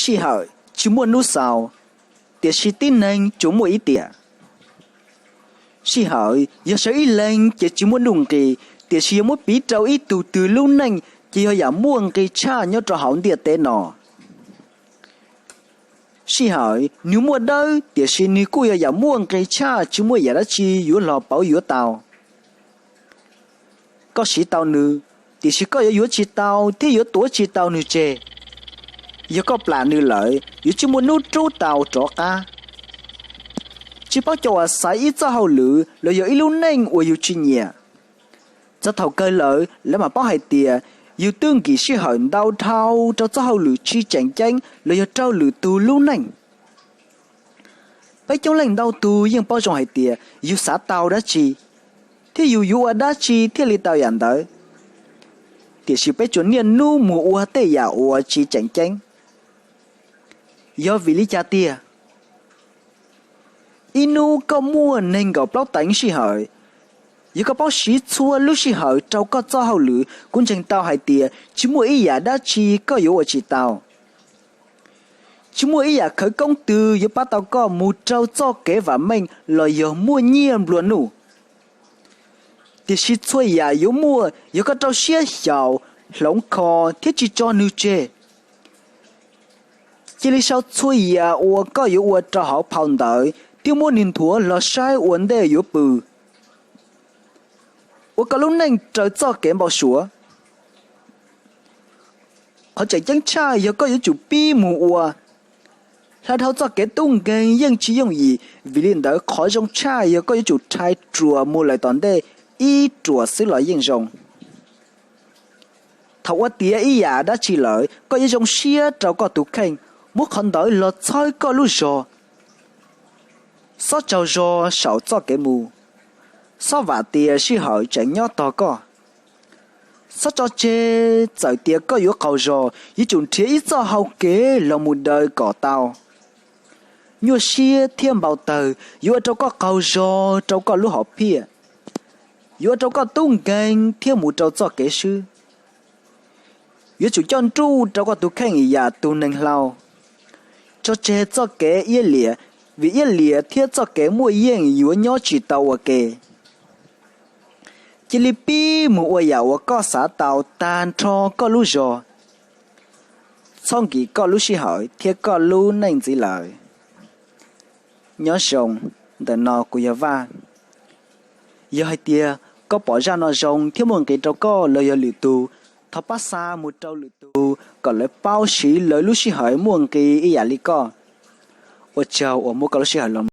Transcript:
Sij hawm tsis muaj hnub xaus, tiam sis tib neeg tsuas muaj ib tiam. Sij hawm yog sawv ib leeg ces tsis muaj nuj nqis, tiam sis yog muab piv rau ib tug twg lub neej ces yog yam muaj nqis tshaj nyob rau hauv ntiaj teb no. Sij hawm nws muaj dawb, tiam sis nws kuj yog yam muaj nqis tshaj tsis muaj yam dab tsi yuav los pauv yuav tau. Koj siv tau nws, tiam sis koj yuav yuav tsis tau thiab yuav tuav tsis tau nws tseg. Yog koj plam nws lawm yuav tsis muaj hnub rub tau rov qab. Tsis paub cov uas xaiv ib txoj hauj lwm los yog ib lub neej uas yus tsis nyiam. Txog thaum kawg lawm lawv mam paub hais tias yus twb nkim sij hawm ntau dhau rau txoj hauj lwm tsis tseem ceeb los yog raug lwm tus lub neej. Peb coob leej ntau tus yeej paub zoo hais tias yus xav tau dab tsi, thiab yus yuav ua dab tsi thiaj li tau yam ntawd, tiam sis peb tsuas niaj hnub mus ua tej yam uas tsis tseem ceeb. Yog vim li cas tiag? Ib hnub koj muaj nees nkaum plaub teev sij hawm. Yog koj paub siv txhua lub sij hawm rau koj txoj hauj lwm, kuv ntseeg tau hais tias tsis muaj ib yam dab tsi koj yuav ua tsis tau. Tsis muaj ib yam khawv koob twg yuav pab tau koj mus rau txoj kev vam meej los yog muaj nyiaj nplua nuj. Tiam sis txhua yam yuav muaj yog koj rau siab xyaum, hloov kho thiab tsis tso nws tseg. Cia li sau txhua yam uas koj yuav ua rau hauv phau ntawv thiab muab nws nthuav los saib ua ntej yuav pw. Ua koj lub neej raws txoj kev npau suav. Qhov tseem ceeb tshaj yog koj yuav tsum pib mus ua. Hla dhau txoj kev tub nkeeg yeej tsis yooj yim, vim li ntawd qhov zoo tshaj yog koj yuav tsum rhais ruam mus lawm tom ntej ib ruam xwb los yeej zoo. Thaum ua tiav ib yam dab tsi lawm, koj yuav zoo siab rau koj tus kheej, muab qhov ntawd los txhawb koj lub zog. Xob tsaug zog saum txoj kev mus. Xob vam tias sij hawm tseem nyob tos koj. Xob tso tseg txawm tias koj yuav qaug zog, yuav tsum nrhiav ib txoj hau kev los mus daws kom tau. Nyuaj siab thiab npau taws yuav ua rau koj qaug zog rau koj lub hom phiaj, yuav ua rau koj tub nkeeg thiab mus rau txoj kev swb. Yuav tsum coj nruj rau koj tus kheej yam tus neeg hlau. Tso tseg txoj kev iab liam, vim iab liam thiab txoj kev muaj yeej yuav nyob tsis tau ua ke. Cia li pib mus ua yam uas koj xav tau tag nrho koj lub zog. Txhob nkim koj lub sij hawm thiab koj lub neej ntxiv lawm. Nyob zoo, ntawm no kuv yog Vaj. Yog hais tias koj pom zaj no zoo thiab muaj nqis rau koj los yog lwm tus, thov pab xa mus rau lwm tus kom lawv paub siv lawv lub sij hawm muaj nqis ib yam li koj. Ua tsaug uas muab koj lub sij hawm los